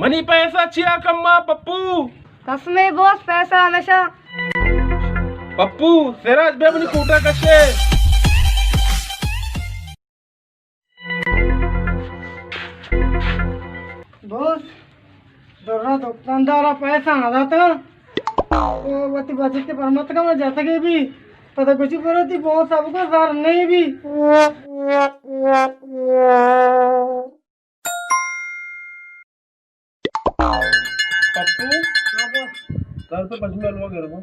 نی پیسہ چیا کما پپو؟ قسمے بوس، پیسہ ہمیشہ۔ پپو، سراج بیا منی کوٹا کشے۔ بوس، درا دکاندارا پیسہ نہ داتا۔ او وتی بچت پرمت کا میں جاتا کے بھی۔ پتہ کچھ پر تھی بوس، سب کو زر نہیں بھی۔ پپو، ترا تو پجمی حلوہ گر گو۔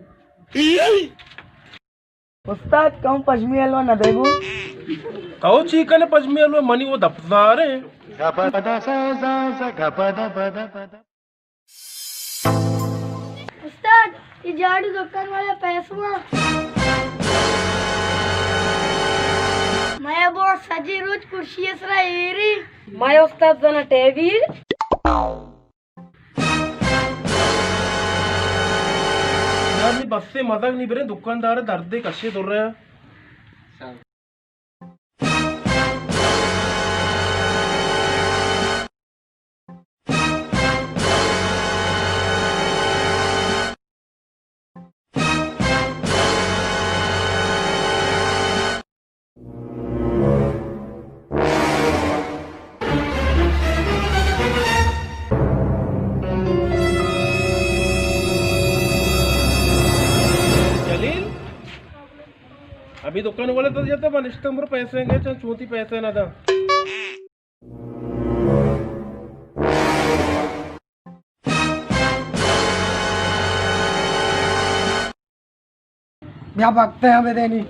استاد، کم پجمی حلوہ نہ دے گو۔ تو چی کنے پجمی حلوہ، منی وہ دپزار ہے۔ استاد، یہ جاڑو دکان والا پیسہ۔ میں وہ سجی روز کرسی سرا ایری۔ میں استاد زنا ٹیبل۔ یار، نی بس سے مزگ نی برے، دکاندار دردے کشے در رہا۔ جلیل، ابھی دکان والے تو جاتا، من نشتم برو پیسے گے، چل چوتی پیسے نہ دا۔ بیا بھگتے ہیں بدینی۔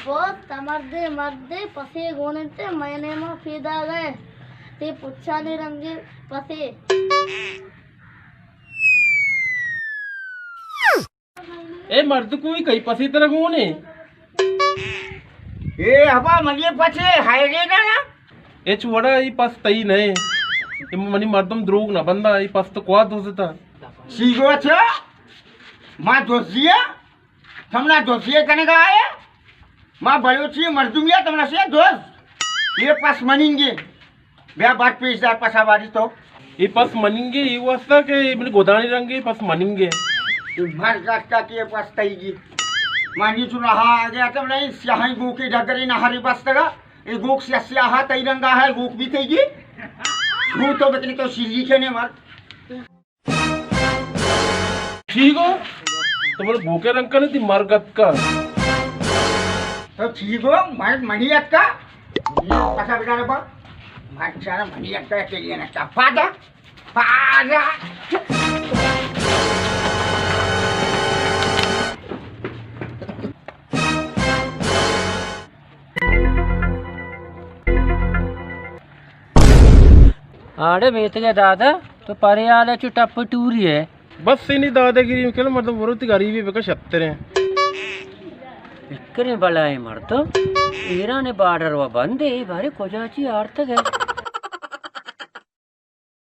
بہت مردے مردے پسے گونتے میں نے ما پیدا گئے۔ تے پچھانی رنگی پسے۔ اے مرد کوئی کئی پسے ترا گونے؟ اے ابا منی پسے ہائے رے نا۔ اے چوڑا ای پس تئی نئے۔ اے منی مردم دروگ نہ بندا، ای پس تو کوا دوزتا؟ سیگو اچھا، ما دوزیا، تمنا دوزیا کنگا آیا۔ ما بلوچی مردمیا، تمنا سے دوز۔ یہ پس مننگے۔ بیا بر پیش دار پسا باری تو۔ اے پس مننگے، اے واسطہ کہ اے منی گدانی رنگے، پس مننگے۔ اے مر گٹا کہ اے پس تئی گی۔ مانی چون ہا آ گیا تو نہیں، سیاہیں گوکے ڈگرے نہ ہری بستگا۔ اے گوک سیاہ سیاہ تئی رنگا ہے، گوک بھی تئی گی۔ چھو تو بکنے تو سیلی کھنے مر۔ چی گو؟ تو بڑے بوکے رنگ کنے تی مرگ اتکا۔ تو چی گو؟ مرگ منی اتکا؟ پسا بچارا با۔ مرگ چارا منی اتکا کے لیے نا چا پادا۔ پادا۔ آڑے میتگے دادا، تو پرے آلے چو ٹپ ٹوری ہے۔ بس اینی دادا گیری کل مردم برو تی غریبی بکا شتریں۔ بکریں بلائیں مردم، ایران بارڈر و بندے، بارے کجا چی آرتگ ہے۔